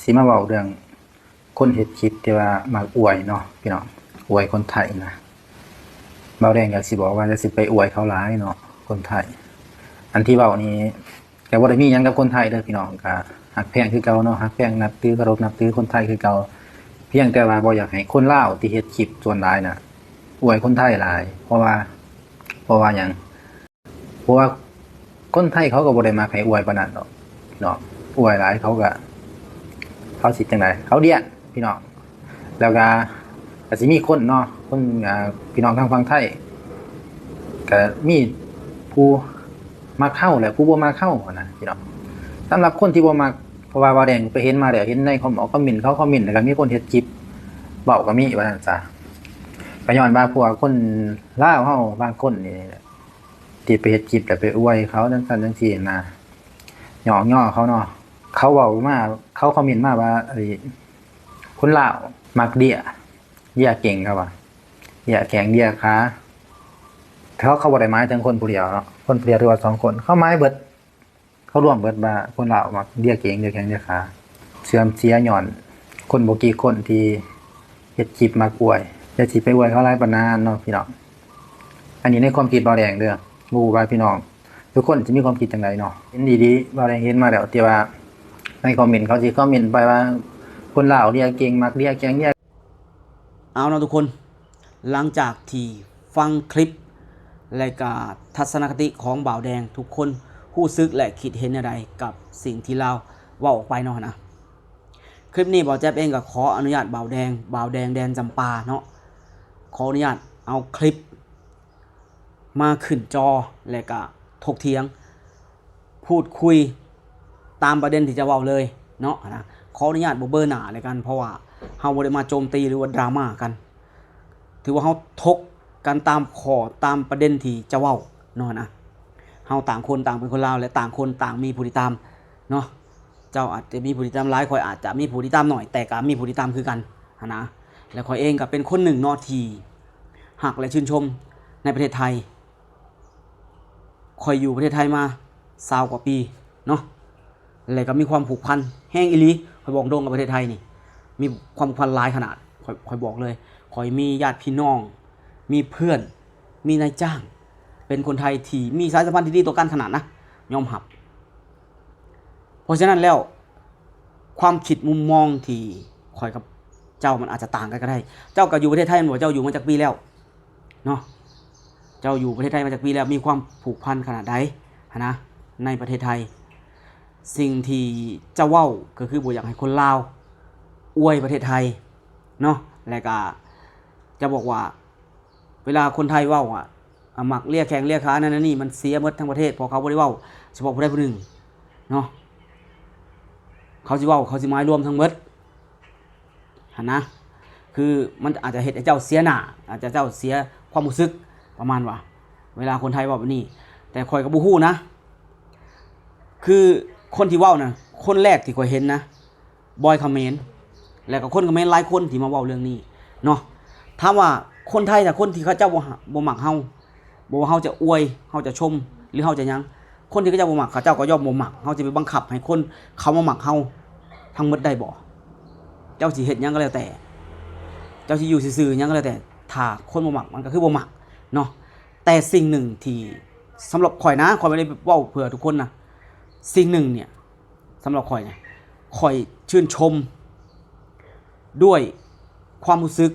ຊິມາເວົ້າເລື່ອງຄົນເຮັດຄລິບທີ່ວ່າມັກອວຍເນາະພີ່ນ້ອງ, ອວຍຄົນໄທນະ. ບ່າວແດງຢາກຊິບອກວ່າ ຢ່າຊິໄປອວຍເຂົາຫຼາຍເນາະ ຄົນໄທ. ອັນທີ່ເວົ້ານີ້ ກໍບໍ່ໄດ້ມີຫຍັງກັບຄົນໄທເດີພີ່ນ້ອງ, ກໍຮັກແພງຄືເກົ່າເນາະ, ຮັກແພງນັບຖືເຄົາລົບນັບຖືຄົນໄທຄືເກົ່າ. ພຽງແຕ່ວ່າບໍ່ຢາກໃຫ້ຄົນລາວທີ່ເຮັດຄລິບສ່ວນຫຼາຍນະ ອວຍຄົນໄທຫຼາຍ. ເພາະວ່າ ເພາະວ່າຫຍັງ? ເພາະວ່າຄົນໄທເຂົາກໍບໍ່ໄດ້ມັກໃຫ້ອວຍປານນັ້ນດອກເນາະ, ອວຍຫຼາຍເຂົາກໍ ເຂົາຊິຈັ່ງໃດ ເຂົາດ້ຽນພີ່ນ້ອງ. ແລ້ວກໍ ກໍຊິມີຄົນເນາະ ຄົນ ອ່າ ພີ່ນ້ອງທາງຝັ່ງໄທ ກໍມີຜູ້ມັກເຮົາ ແລະ ຜູ້ບໍ່ມັກເຮົາຫັ້ນນະພີ່ນ້ອງ. ສຳລັບຄົນທີ່ບໍ່ມັກ ເພາະວ່າບ່າວແດງໄປເຫັນມາແລ້ວ ເຫັນໃນຄອມເມັນ ຄອມເມັນ ແລ້ວກໍມີຄົນເຮັດຄລິບເວົ້າກໍມີວ່າຊັ້ນຊະ. ກໍຍ້ອນວ່າພວກຄົນລາວເຮົາບາງຄົນນີ້ແຫຼະ ທີ່ໄປເຮັດຄລິບແລ້ວໄປອວຍເຂົາຈັ່ງຊັ້ນຈັ່ງຊີ້ນະ, ຫຍອກຍໍເຂົາເນາະ. ເຂົາເວົ້າມາ ເຂົາຄອມເມັນມາວ່າ ໄອ້ ຄົນລາວມັກເດຍ ເດຍເກັ່ງ ເຂົາວ່າ ເດຍແຂ້ງເດຍຂາ. ເຂົາ ເຂົາບໍ່ໄດ້ໝາຍເຖິງຄົນຜູ້ດຽວເນາະ, ຄົນຜູ້ດຽວ ຫຼືວ່າສອງຄົນ, ເຂົາໝາຍເບິດ ເຂົາລວມເບິດວ່າຄົນລາວມັກເດຍເກັ່ງ ເດຍແຂ້ງເດຍຂາ. ເສື່ອມເສຍຍ້ອນຄົນບໍ່ກີ່ຄົນທີ່ເຮັດຄລິບມັກອວຍ. ຢ່າຊິໄປອວຍເຂົາຫຼາຍປານນັ້ນເນາະພີ່ນ້ອງ. ອັນນີ້ໃນຄວາມຄິດບ່າວແດງເດີ, ບໍ່ຮູ້ວ່າພີ່ນ້ອງທຸກຄົນຊິມີຄວາມຄິດຈັ່ງໃດເນາະ. ເຫັນດີໆ ບ່າວແດງເຫັນມາແລ້ວ ທີ່ວ່າໃນຄອມເມັນເຂົາຊິຄອມເມັນໄປວ່າ ຄົນລາວເດຍເກັ່ງ ມັກເດຍແຂ້ງເດຍ ເອົາເນາະທຸກຄົນ, ຫຼັງຈາກທີ່ຟັງຄລິບ ແລະກະທັດສະນະຄະຕິຂອງບ່າວແດງ ທຸກຄົນຮູ້ສຶກ ແລະ ຄິດເຫັນແນວໃດກັບສິ່ງທີ່ລາວເວົ້າອອກໄປເນາະນະ. ຄລິບນີ້ບ່າວແຈັບເອງກໍຂໍອະນຸຍາດບ່າວແດງ ບ່າວແດງແດນຈຳປາເນາະ, ຂໍອະນຸຍາດເອົາຄລິບມາຂຶ້ນຈໍ ແລະກະຖົກຖຽງ ພູດຄຸຍຕາມປະເດັນທີ່ຈະເວົ້າເລີຍເນາະນະ. ຂໍອະນຸຍາດບໍ່ເບີໜ້າແລ້ວກັນ, ເພາະວ່າເຮົາບໍ່ໄດ້ມາໂຈມຕີ ຫຼືວ່າດຣາມາກັນ, ຖືວ່າເຮົາຖົກກັນຕາມຂໍ້ ຕາມປະເດັນທີ່ຈະເວົ້າເນາະນະ. ເຮົາຕ່າງຄົນຕ່າງເປັນຄົນລາວ ແລະ ຕ່າງຄົນຕ່າງມີຜູ້ຕິດຕາມເນາະ. ເຈົ້າອາດຈະມີຜູ້ຕິດຕາມຫຼາຍ, ຂ້ອຍອາດຈະມີຜູ້ຕິດຕາມໜ້ອຍ, ແຕ່ກໍມີຜູ້ຕິດຕາມຄືກັນຫັ້ນນະ. ແລະ ຂ້ອຍເອງກໍເປັນຄົນໜຶ່ງເນາະ ທີ່ຮັກ ແລະ ຊື່ນຊົມໃນປະເທດໄທ. ຂ້ອຍຢູ່ປະເທດໄທມາຊາວກວ່າປີເນາະ ແລະກໍມີຄວາມຜູກພັນແຮງອີ່ຫຼີ. ຂ້ອຍບອກຕົງກັບປະເທດໄທນີ້ ມີຄວາມຜູກພັນຫຼາຍຂະໜາດ. ຂ້ອຍ ຂ້ອຍບອກເລີຍ, ຂ້ອຍມີຍາດພີ່ນ້ອງ, ມີເພື່ອນ, ມີນາຍຈ້າງ ເປັນຄົນໄທທີ່ມີສາຍສຳພັນທີ່ດີຕໍ່ກັນຂະໜາດນະ, ຍອມຮັບ. ເພາະສະນັ້ນແລ້ວ ຄວາມຄິດມຸມມອງທີ່ຂ້ອຍກັບເຈົ້າມັນອາດຈະຕ່າງກັນກໍໄດ້. ເຈົ້າກໍຢູ່ປະເທດໄທແມ່ນບໍ່? ເຈົ້າຢູ່ມາຈັກປີແລ້ວເນາະ? ເຈົ້າຢູ່ປະເທດໄທມາຈັກປີແລ້ວ? ມີຄວາມຜູກພັນຂະໜາດໃດຫັ້ນນະ ໃນປະເທດໄທ? ສິ່ງທີ່ເຈົ້າເວົ້າກໍຄືບໍ່ຢາກໃຫ້ຄົນລາວອວຍປະເທດໄທເນາະ ແລະກະຈະບອກວ່າ ເວລາຄົນໄທເວົ້າອະ ອາ ມັກເລຍແຂ້ງເລຍຂານັ້ນນີ້ ມັນເສຍໝົດທັງປະເທດ ເພາະເຂົາບໍ່ໄດ້ເວົ້າສະເພາະຜູ້ໃດຜູ້ໜຶ່ງເນາະ. ເຂົາຊິເວົ້າ ເຂົາຊິໝາຍລວມທັງໝົດຫັ້ນນະ. ຄືມັນອາດຈະເຮັດໃຫ້ເຈົ້າເສຍໜ້າ ອາດຈະເຈົ້າເສຍຄວາມຮູ້ສຶກ ປະມານວ່າ ເວລາຄົນໄທເວົ້າແບບນີ້. ແຕ່ຂ້ອຍກໍບໍ່ຮູ້ນະ ຄືຄົນທີ່ເວົ້ານະ ຄົນແລກທີ່ຂ້ອຍເຫັນນະ ບອຍຂະເໝນ ແລະກໍຄົນຂະເໝນຫຼາຍຄົນທີ່ມາເວົ້າເລື່ອງນີ້ເນາະ. ຖາມວ່າຄົນໄທ ຖ້າຄົນທີ່ເຂົາເຈົ້າບໍ່ ບໍ່ມັກເຮົາ ບໍ່ວ່າເຮົາຈະອວຍ ເຮົາຈະຊົມ ຫຼືເຮົາຈະຫຍັງ ຄົນທີ່ເຂົາເຈົ້າບໍ່ມັກ ເຂົາເຈົ້າກໍຍ່ອມບໍ່ມັກ. ເຮົາຈະໄປບັງຄັບໃຫ້ຄົນເຂົາມາມັກເຮົາທັງໝົດໄດ້ບໍ່? ເຈົ້າຊິເຮັດຫຍັງກໍແລ້ວແຕ່ ເຈົ້າຊິຢູ່ຊື່ໆຫຍັງກໍແລ້ວແຕ່ ຖ້າຄົນບໍ່ມັກ ມັນກໍຄືບໍ່ມັກເນາະ. ແຕ່ສິ່ງໜຶ່ງທີ່ ສຳລັບຂ້ອຍນະ ຂ້ອຍບໍ່ໄດ້ເວົ້າເພື່ອທຸກຄົນນະ ສິ່ງໜຶ່ງເນຍ ສຳລັບຂ້ອຍນະ ຂ້ອຍຊື່ນຊົມດ້ວຍຄວາມຮູ້ສຶກ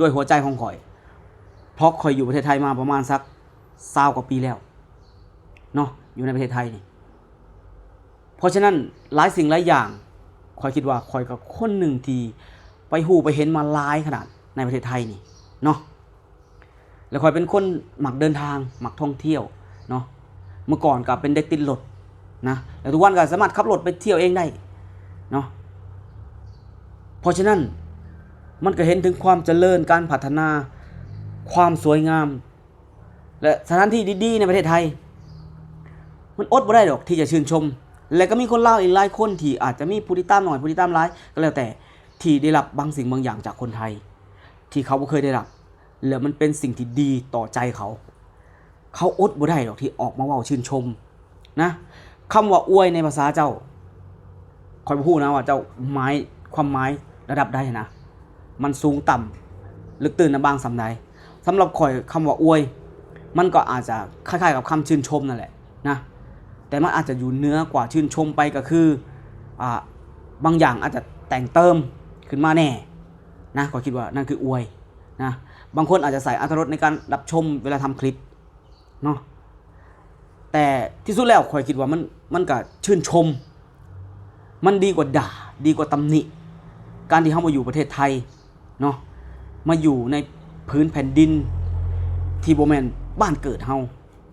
ດ້ວຍຫົວໃຈຂອງຂ້ອຍ ເພາະຂ້ອຍຢູ່ປະເທດໄທມາປະມານສັກຊາວກວ່າປີແລ້ວເນາະ ຢູ່ໃນປະເທດໄທນີ້. ເພາະສະນັ້ນ ຫຼາຍສິ່ງຫຼາຍຢ່າງ ຂ້ອຍຄິດວ່າຂ້ອຍກໍຄົນໜຶ່ງທີ່ໄປຮູ້ໄປເຫັນມາຫຼາຍຂະໜາດໃນປະເທດໄທນີ້ເນາະ. ແລະຂ້ອຍເປັນຄົນມັກເດີນທາງ ມັກທ່ອງທ່ຽວເນາະ. ເມື່ອກ່ອນກໍເປັນເດັກຕິດລົດນະ ແລະທຸກວັນກໍສາມາດຂັບລົດໄປທ່ຽວເອງໄດ້ເນາະ. ເພາະສະນັ້ນ ມັນກໍເຫັນເຖິງຄວາມຈະເລີນ ການພັດທະນາ ຄວາມສວຍງາມ ແລະສະຖານທີ່ດີໆໃນປະເທດໄທ. ມັນອົດບໍ່ໄດ້ດອກທີ່ຈະຊື່ນຊົມ ແລະກໍມີຄົນລາວອີກຫຼາຍຄົນທີ່ອາດຈະມີຜູ້ຕິດຕາມໜ້ອຍ ຜູ້ຕິດຕາມຫຼາຍກໍແລ້ວແຕ່ ທີ່ໄດ້ຮັບບາງສິ່ງບາງຢ່າງຈາກຄົນໄທ ທີ່ເຂົາບໍ່ເຄີຍໄດ້ຮັບ ແລະມັນເປັນສິ່ງທີ່ດີຕໍ່ໃຈເຂົາ. ເຂົາອົດບໍ່ໄດ້ດອກທີ່ອອກມາເວົ້າຊື່ນຊົມນະ. ຄຳວ່າອວຍໃນພາສາເຈົ້າ ຂ້ອຍບໍ່ຮູ້ນະວ່າເຈົ້າໝາຍ ຄວາມໝາຍລະດັບໃດນະ ມັນສູງຕ່ຳ ເລິກຕື້ນນະບາງສ່ຳໃດ. ສຳລັບຂ້ອຍ ຄຳວ່າອວຍ ມັນກໍອາດຈະຄ້າຍໆກັບຄຳຊື່ນຊົມນັ້ນແຫຼະນະ ແຕ່ມັນອາດຈະຢູ່ເໜືອກວ່າຊື່ນຊົມໄປ ກໍຄື ອ່າ ບາງຢ່າງອາດຈະແຕ່ງເຕີມຂຶ້ນມາແດ່ນະ. ຂ້ອຍຄິດວ່ານັ້ນຄືອວຍນະ. ບາງຄົນອາດຈະໃສ່ອາດຕະລົດໃນການຮັບຊົມເວລາທຳຄລິບ ເນາະ ແຕ່ທີ່ສຸດແລ້ວຂ້ອຍຄິດວ່າມັນ ມັນກະຊື່ນຊົມ ມັນດີກວ່າດ່າ ດີກວ່າຕຳໜິ. ການທີ່ເຮົາມາຢູ່ປະເທດໄທເນາະ ມາຢູ່ໃນພື້ນແຜ່ນດິນທີ່ບໍ່ແມ່ນບ້ານເກີດເຮົາ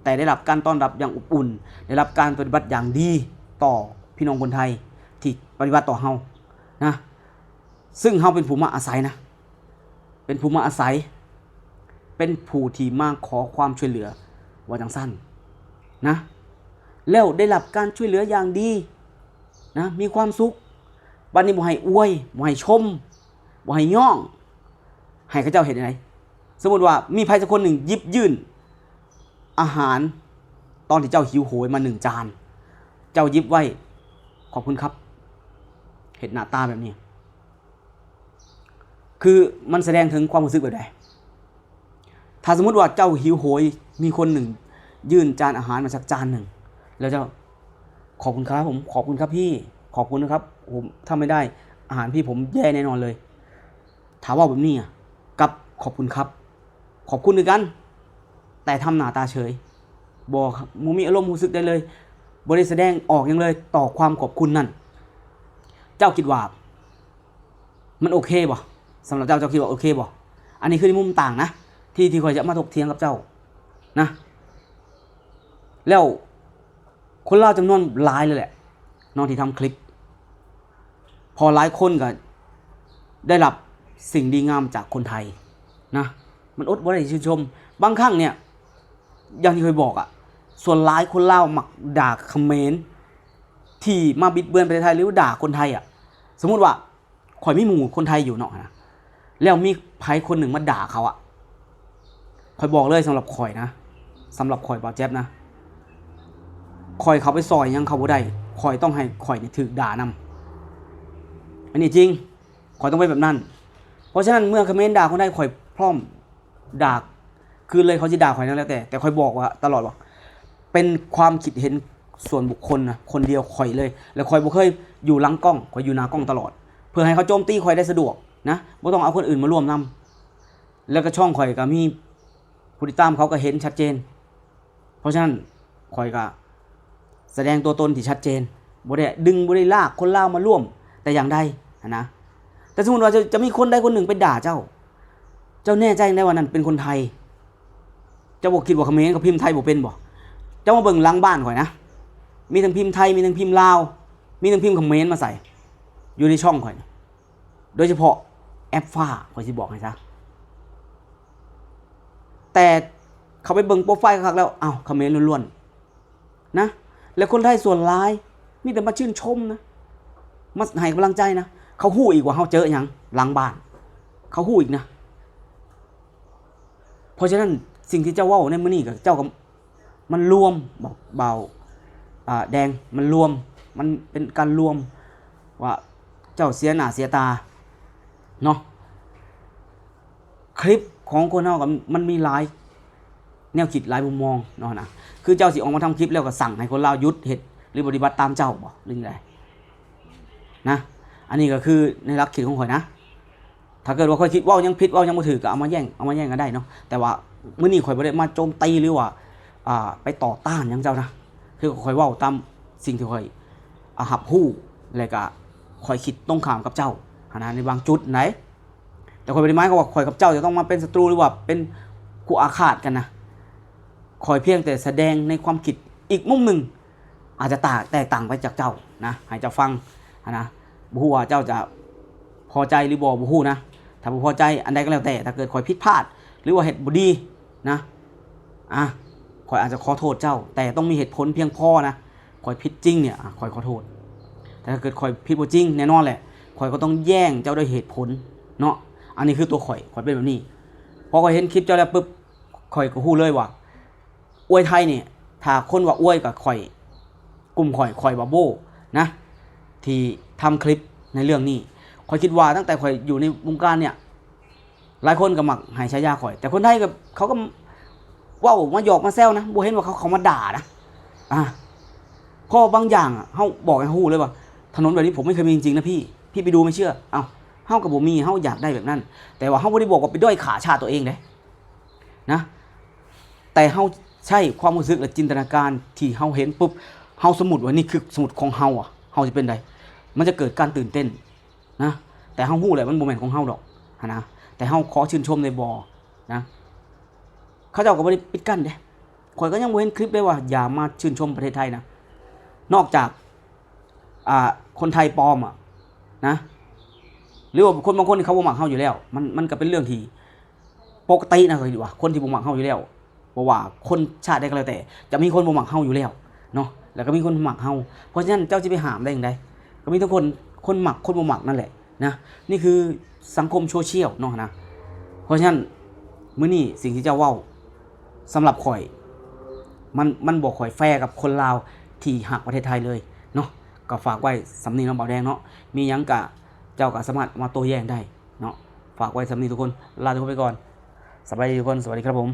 ແຕ່ໄດ້ຮັບການຕ້ອນຮັບຢ່າງອົບອຸ່ນ ໄດ້ຮັບການປະຕິບັດຢ່າງດີຕໍ່ພີ່ນ້ອງຄົນໄທທີ່ປະຕິບັດຕໍ່ເຮົານະ ຊຶ່ງເຮົາເປັນຜູ້ມາອາໄສນະ ເປັນຜູ້ມາອາໄສ ເປັນຜູ້ທີ່ມາຂໍຄວາມຊ່ວຍເຫຼືອ ວ່າຈັ່ງຊັ້ນນະ ແລ້ວໄດ້ຮັບການຊ່ວຍເຫຼືອຢ່າງດີນະ ມີຄວາມສຸກ. ບັດນີ້ບໍ່ໃຫ້ອວຍ ບໍ່ໃຫ້ຊົມ ບໍ່ໃຫ້ຍ້ອງ ໃຫ້ເຂົາເຈົ້າເຮັດຈັ່ງໃດ? ສົມມຸດວ່າມີໃຜສັກຄົນໜຶ່ງຫຍິບຍື່ນອາຫານຕອນທີ່ເຈົ້າຫິວໂຫຍມາໜຶ່ງຈານ ເຈົ້າຫຍິບໄວ້ ຂອບຄຸນຄັບ ເຮັດໜ້າຕາແບບນີ້ ຄືມັນສະແດງເຖິງຄວາມຮູ້ສຶກແບບໃດ? ຖ້າສົມມຸດວ່າເຈົ້າຫິວໂຫຍ ມີຄົນໜຶ່ງຍື່ນຈານອາຫານມາສັກຈານໜຶ່ງ ແລ້ວເຈົ້າ ຂອບຄຸນຄັບ ຂອບຄຸນຄັບພີ່ ຂອບຄຸນນະຄັບ ຖ້າໄມ່ໄດ້ອາຫານພີ່ ຜົມແຍ່ແນ່ນອນເລີຍ. ຖ້າເວົ້າແບບນີ້ອະ ກັບຂອບຄຸນຄັບ ຂອບຄຸນຄືກັນ ແຕ່ທຳໜ້າຕາເສີຍ ບໍ່ ບໍ່ມີອາລົມຮູ້ສຶກໃດເລີຍ ບໍ່ໄດ້ສະແດງອອກຫຍັງເລີຍຕໍ່ຄວາມຂອບຄຸນນັ້ນ ເຈົ້າຄິດວ່າມັນໂອເຄບໍ່? ສຳລັບເຈົ້າ ເຈົ້າຄິດວ່າໂອເຄບໍ່? ອັນນີ້ຄືໃນມຸມຕ່າງນະ ທີ່ ທີ່ຂ້ອຍຈະມາຖົກຖຽງກັບເຈົ້ານະ ແລ້ວ ຄົນລາວຈຳນວນຫຼາຍເລີຍແຫຼະເນາະ ທີ່ທຳຄລິບ ເພາະຫຼາຍຄົນກໍໄດ້ຮັບສິ່ງດີງາມຈາກຄົນໄທນະ ມັນອົດບໍ່ໄດ້ທີ່ຊື່ນຊົມ. ບາງຄັ້ງເນີ້ຍ ຢ່າງທີ່ຂ້ອຍບອກອະ ສ່ວນຫຼາຍຄົນລາວມັກດ່າຂະເໝນທີ່ມາບິດເບືອນປະເທດໄທ ຫຼືວ່າດ່າຄົນໄທອະ. ສົມມຸດວ່າ ຂ້ອຍມີໝູ່ຄົນໄທຢູ່ເນາະ ແລ້ວມີໃຜຄົນໜຶ່ງມາດ່າເຂົາອະ ຂ້ອຍບອກເລີຍ ສຳລັບຂ້ອຍນະ ສຳລັບຂ້ອຍ ບ່າວແຈັບນະ ຂ້ອຍເຂົ້າໄປຊ່ອຍຫຍັງເຂົາບໍ່ໄດ້ ຂ້ອຍຕ້ອງໃຫ້ຂ້ອຍນີ້ຖືກດ່ານຳ ອັນນີ້ຈິງ ຂ້ອຍຕ້ອງເປັນແບບນັ້ນ. ເພາະສະນັ້ນ ເມື່ອຂະເໝນດ່າຄົນໄທ ຂ້ອຍພ້ອມ ດ່າຄືນເລີຍ ເຂົາຊິດ່າຂ້ອຍຫຍັງແລ້ວແຕ່ ແຕ່ຂ້ອຍບອກວ່າຕະຫຼອດວ່າ ເປັນຄວາມຄິດເຫັນສ່ວນບຸກຄົນນະ ຄົນດຽວຂ້ອຍເລີຍ ແລະ ຂ້ອຍບໍ່ເຄີຍຢູ່ຫຼັງກ້ອງ ຂ້ອຍຢູ່ໜ້າກ້ອງຕະຫຼອດ ເພື່ອໃຫ້ເຂົາໂຈມຕີຂ້ອຍໄດ້ສະດວກນະ ບໍ່ຕ້ອງເອົາຄົນອື່ນມາຮ່ວມນຳ ແລ້ວກໍຊ່ອງຂ້ອຍກໍມີຜູ້ຕິດຕາມ ເຂົາກໍເຫັນຊັດເຈນ. ເພາະສະນັ້ນ ຂ້ອຍກໍສະແດງຕົວຕົນທີ່ຊັດເຈນ ບໍ່ໄດ້ດຶງ ບໍ່ໄດ້ລາກຄົນລາວມາຮ່ວມແຕ່ຢ່າງໃດຫັ້ນນະ. ແຕ່ສົມມຸດວ່າຈະ ຈະມີຄົນໃດຄົນໜຶ່ງໄປດ່າເຈົ້າ ເຈົ້າແນ່ໃຈຈັ່ງໃດວ່ານັ້ນເປັນຄົນໄທ? ເຈົ້າບໍ່ຄິດວ່າຂະເໝນເຂົາພິມໄທບໍ່ເປັນບໍ່? ເຈົ້າມາເບິ່ງຫຼັງບ້ານຂ້ອຍນະ ມີທັງພິມໄທ ມີທັງພິມລາວ ມີທັງພິມຂະເໝນມາໃສ່ຢູ່ໃນຊ່ອງຂ້ອຍ ໂດຍສະເພາະແອັບຟ້າ ຂ້ອຍຊິບອກໃຫ້ຊະ ແຕ່ເຂົ້າໄປເບິ່ງໂປຣໄຟຄັກໆແລ້ວ ອ້າວ ຂະເໝນລ້ວນໆ ນະ ແລະ ຄົນໄທສ່ວນຫຼາຍມີແຕ່ມາຊື່ນຊົມນະ ມາໃຫ້ກຳລັງໃຈນະ. ເຂົາຮູ້ອີກວ່າເຮົາເຈີຫຍັງຫຼັງບ້ານ ເຂົາຮູ້ອີກນະ. ເພາະສະນັ້ນ ສິ່ງທີ່ເຈົ້າເວົ້າໃນມື້ນີ້ ກໍເຈົ້າກໍ ມັນລວມ ບ່າວ ບ່າວ ອ່າ ແດງ ມັນລວມ ມັນເປັນການລວມວ່າເຈົ້າເສຍໜ້າເສຍຕາເນາະ. ຄລິບຂອງຄົນເຮົາກໍມັນມີຫຼາຍແນວຄິດ ຫຼາຍມຸມມອງເນາະນະ. ຄືເຈົ້າຊິອອກມາທຳຄລິບແລ້ວກໍສັ່ງໃຫ້ຄົນລາວຢຸດເຮັດ ຫຼື ປະຕິບັດຕາມເຈົ້າບໍ່ ຫຼື ຈັ່ງໃດນະ? ອັນນີ້ກໍຄືໃນຫຼັກຄິດຂອງຂ້ອຍນະ. ຖ້າເກີດວ່າຂ້ອຍຄິດເວົ້າຫຍັງຜິດ ເວົ້າຫຍັງບໍ່ຖືກ ກໍເອົາມາແຍ້ງ ເອົາມາແຍ້ງກັນໄດ້ເນາະ. ແຕ່ວ່າມື້ນີ້ຂ້ອຍບໍ່ໄດ້ມາໂຈມຕີ ຫຼືວ່າ ອ່າ ໄປຕໍ່ຕ້ານຫຍັງເຈົ້ານະ. ຄືຂ້ອຍເວົ້າຕາມສິ່ງທີ່ຂ້ອຍ ອ່າ ຮັບຮູ້ ແລະກະຂ້ອຍຄິດຕົງຂ້າມກັບເຈົ້າຫັ້ນນະ ໃນບາງຈຸດໃດ໋. ແຕ່ຂ້ອຍບໍ່ໄດ້ໝາຍຄວາມວ່າຂ້ອຍກັບເຈົ້າຈະຕ້ອງມາເປັນສັດຕູ ຫຼືວ່າເປັນຄູ່ອາຄາດກັນນະ. ຂ້ອຍພຽງແຕ່ສະແດງໃນຄວາມຄິດອີກມຸມໜຶ່ງ ອາດຈະຕາ ແຕກຕ່າງໄປຈາກເຈົ້ານະ ໃຫ້ເຈົ້າຟັງຫັ້ນນະ. ບໍ່ຮູ້ວ່າເຈົ້າຈະພໍໃຈຫຼືບໍ່ ບໍ່ຮູ້ນະ. ຖ້າບໍ່ພໍໃຈອັນໃດກໍແລ້ວແຕ່ ຖ້າເກີດຂ້ອຍຜິດພາດ ຫຼືວ່າເຮັດບໍ່ດີນະ ອາ ຂ້ອຍອາດຈະຂໍໂທດເຈົ້າ ແຕ່ຕ້ອງມີເຫດຜົນພຽງພໍນະ. ຂ້ອຍຜິດຈິງເນີ້ຍ ອາ ຂ້ອຍຂໍໂທດ. ແຕ່ຖ້າເກີດຂ້ອຍຜິດບໍ່ຈິງ ແນ່ນອນແຫຼະ ຂ້ອຍກໍຕ້ອງແຍ້ງເຈົ້າດ້ວຍເຫດຜົນເນາະ. ອັນນີ້ຄືຕົວຂ້ອຍ ຂ້ອຍເປັນແບບນີ້. ພໍຂ້ອຍເຫັນຄລິບເຈົ້າແລ້ວປຶບ ຂ້ອຍກໍຮູ້ເລີຍວ່າ ອວຍໄທນີ້ ຖ້າຄົນວ່າອວຍກໍຂ້ອຍ ກຸ່ມຂ້ອຍ ຂ້ອຍວ່າໂບ້ນະ ທີ່ ທຳຄລິບໃນເລື່ອງນີ້. ຂ້ອຍຄິດວ່າຕັ້ງແຕ່ຂ້ອຍຢູ່ໃນວົງການເນີ້ຍ ຫຼາຍຄົນກໍມັກໃຫ້ສາຍາຂ້ອຍ, ແຕ່ຄົນໄທກໍ ເຂົາກໍເວົ້າມາຫຍອກມາແຊວນະ, ບໍ່ເຫັນວ່າເຂົາ ເຂົາມາດ່ານະ. ອາ ເພາະບາງຢ່າງອະ ເຮົາບອກໃຫ້ເຂົາຮູ້ເລີຍວ່າ ຖະໜົນແບບນີ້ຜົມໄມ່ເຄີຍມີຈິງໆນະພີ່, ພີ່ໄປດູໄມ່ເຊື່ອ. ເອົ້າ ເຮົາກໍບໍ່ມີ, ເຮົາຢາກໄດ້ແບບນັ້ນ, ແຕ່ວ່າເຮົາບໍ່ໄດ້ບອກວ່າໄປດ້ອຍຄ່າຊາດຕົວເອງເດ້ນະ, ແຕ່ເຮົາໃຊ້ຄວາມຮູ້ສຶກ ແລະ ຈິນຕະນາການທີ່ເຮົາເຫັນປຸບ, ເຮົາສົມມຸດວ່ານີ້ຄືສົມມຸດຂອງເຮົາອະ, ເຮົາຊິເປັນໃດ? ມັນຈະເກີດການຕື່ນເຕັ້ນນະ, ແຕ່ເຮົາຮູ້ແຫຼະມັນບໍ່ແມ່ນຂອງເຮົາດອກຫັ້ນນະ, ແຕ່ເຮົາຂໍຊື່ນຊົມໄດ້ບໍ່ນະ? ເຂົາເຈົ້າກໍບໍ່ໄດ້ປິດກັ້ນເດ້. ຂ້ອຍກໍຍັງບໍ່ເຫັນຄລິບເລີຍວ່າຢ່າມາຊື່ນຊົມປະເທດໄທນະ, ນອກຈາກ ອ່າ ຄົນໄທປອມອະນະ ຫຼືວ່າຄົນບາງຄົນທີ່ເຂົາບໍ່ມັກເຮົາຢູ່ແລ້ວ. ມັນ ມັນກໍເປັນເລື່ອງທີ່ປົກກະຕິນະ, ຂ້ອຍຄິດວ່າຄົນທີ່ບໍ່ມັກເຮົາຢູ່ແລ້ວ, ບໍ່ວ່າຄົນຊາດໃດກໍແລ້ວແຕ່ ຈະມີຄົນບໍ່ມັກເຮົາຢູ່ແລ້ວເນາະ, ແລ້ວກໍມີຄົນມັກເຮົາ. ເພາະສະນັ້ນເຈົ້າຊິໄປຫ້າມໄດ້ຈັ່ງໃດ? ກໍມີແຕ່ຄົນ ຄົນມັກຄົນບໍ່ມັກນັ້ນແຫຼະນະ. ນີ້ຄືສັງຄົມໂຊຊຽວເນາະນະ. ເພາະສະນັ້ນມື້ນີ້ສິ່ງທີ່ເຈົ້າເວົ້າ ສຳລັບຂ້ອຍ ມັນ ມັນບໍ່ຄ່ອຍແຟກັບຄົນລາວທີ່ຮັກປະເທດໄທເລີຍເນາະ. ກໍຝາກໄວ້ສ່ຳນີ້ເນາະ ບ່າວແດງເນາະ, ມີຫຍັງກະເຈົ້າກໍສາມາດເອົາມາໂຕ້ແຍ້ງໄດ້ເນາະ. ຝາກໄວ້ສ່ຳນີ້ທຸກຄົນ, ລາທຸກຄົນໄປກ່ອນ. ສະບາຍດີທຸກຄົນ, ສະຫວັດດີຄັບຜົມ.